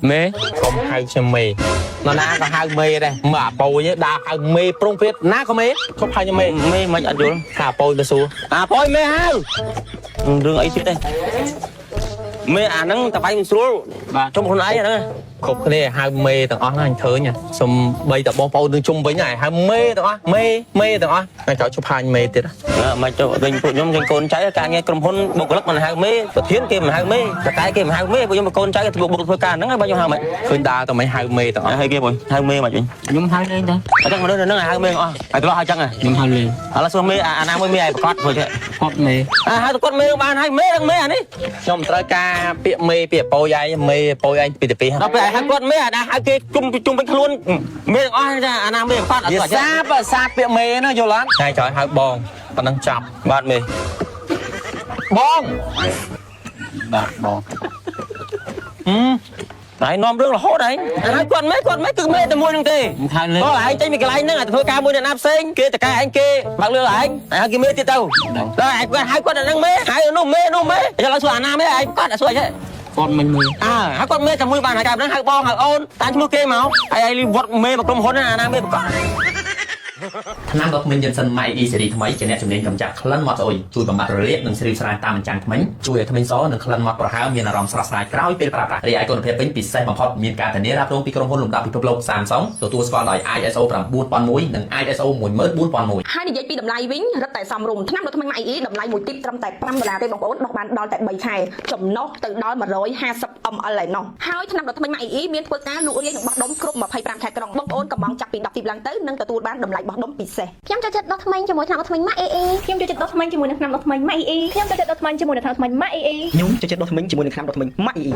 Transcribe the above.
មេ កុំហៅខ្ញុំមេនរណាក៏ហៅមេដែរមើលអាប៉ូយដើរហៅមេប្រុងព្រាតណាក៏មេឈប់ហៅខ្ញុំមេ មេមិនអត់យល់ ថាអាប៉ូយទៅសួរ អាប៉យមេហៅរឿងអីទៀតទេមេអាហ្នឹងតបៃមិនស្រួល បាទ ជុំខ្លួនឯងអាហ្នឹង គ្រប់គ្នាហៅមេទាំងអស់ហ្នឹងអញឃើញសុំបីតបងប្អូននឹងជុំវិញហើយហៅមេទាំងអស់មេមេទាំងអស់ថ្ងៃក្រោយឈប់ហៅមេទៀត មកចុះវិញពួកខ្ញុំគេកូនចៅការងារក្រុមហ៊ុនបុគ្គលិកមិនហៅមេប្រធានគេមិនហៅមេតកែគេមិនហៅមេពួកខ្ញុំកូនចៅគេធ្វើបុគ្គលធ្វើការហ្នឹងហើយបើខ្ញុំហៅមិន ឃើញដើរតែមិនហៅមេទាំងអស់ ហៅគេបងហៅមេមកវិញ ខ្ញុំហៅលេងដែរ អញ្ចឹងមនុស្សនៅហ្នឹងហៅមេអស់ហើយធ្លាប់ហៅចឹងហ៎ ខ្ញុំហៅលេង ឥឡូវសួរមេអាណាមួយមេឲ្យប្រកាសធ្វើចេះ គាត់មេ អាហៅទៅគាត់មេបានហើយមេនឹងមេអានេះ ខ្ញុំត្រូវការពាក្យមេពាក្យប៉ូយឯងមេប៉ូយឯងពីទីពីរ ដល់ពេលហៅគាត់មេអាណាហៅគេជុំជុំវិញខ្លួនមេទាំងអស់អាណាមេប្រកាសអត់ វា ស្គា សា ល់ បសាបពាក្យមេណាយល់អត់ថ្ងៃក្រោយហៅបងប៉ណ្ណឹងចាប់ បាទមេ បង បាទបង តែនាំរឿងរហូតឯងហើយគាត់មេគាត់មេគឺមេតែមួយនឹងទេ ខ្ញុំហៅលេង អូឯងចេញពីកន្លែងហ្នឹងឲ្យធ្វើការមួយអ្នកណាផ្សេងគេតកែឯងគេបើកលឿឯងហើយគេមេទៀតទៅដល់ឯងគាត់ហៅគាត់អាហ្នឹងមេហៅនោះមេនោះមេឥឡូវសួរអាណាមេឯងគាត់សួរអី គាត់មិនមើល អើហៅគាត់មេតែមួយបានហើយកាលហ្នឹងហៅបងហៅអូនតាមឈ្មោះគេមកហើយឯងវត្តមេមកក្រុមហ៊ុនណាអាណាមេប្រកប ថ្នាំដុសធ្មេញយិនសិន My E ស៊េរីថ្មីជាអ្នកជំនាញកម្ចាត់ក្លិនមាត់ស្អុយជួយបំបត្តិរលាកនិងស្រីវស្រាយតាមបញ្ចាំងធ្មេញជួយឲ្យធ្មេញសនិងក្លិនមាត់ប្រហើរមានអារម្មណ៍ស្រស់ស្រាយក្រោយពេលប្រើប្រាស់រីឯគុណភាពវិញពិសេសបំផុតមានការធានារ៉ាប់រងពីក្រុមហ៊ុនលំដាប់ពិភពលោក Samsung ទទួលស្គាល់ដោយ ISO 9001និង ISO 14001 ហើយនិយាយពីតម្លៃវិញរឹតតែសមរម្យថ្នាំដុសធ្មេញម៉ាក់អ៊ីតម្លៃមួយទីបត្រឹមតែ5ដុល្លារទេបងប្អូនដោះបានដល់តែ3ខែចំណុះទៅដល់150 ml ឯណោះហើយថ្នាំដុសធ្មេញម៉ាក់អ៊ីមានធ្វើការលក់រាយនិងបោះដុំគ្រប់25ខែក្រុងបងប្អូនកំងចាប់ពី10ទីបឡើងទៅនឹងទទួលបានតម្លៃបោះដុំពិសេស ខ្ញុំចូលចិត្តដុសធ្មេញជាមួយថ្នាំដុសធ្មេញម៉ាក់អេអេ ខ្ញុំចូលចិត្តដុសធ្មេញជាមួយនឹងថ្នាំដុសធ្មេញម៉ាក់អ៊ីអ៊ីខ្ញុំចូលចិត្តដុសធ្មេញជាមួយនឹងថ្នាំដុសធ្មេញម៉ាក់អ៊ីអ៊ី ខ្ញុំចូលចិត្តដុសធ្មេញជាមួយនឹងថ្នាំដុសធ្មេញម៉ាក់អ៊ីអ៊ី។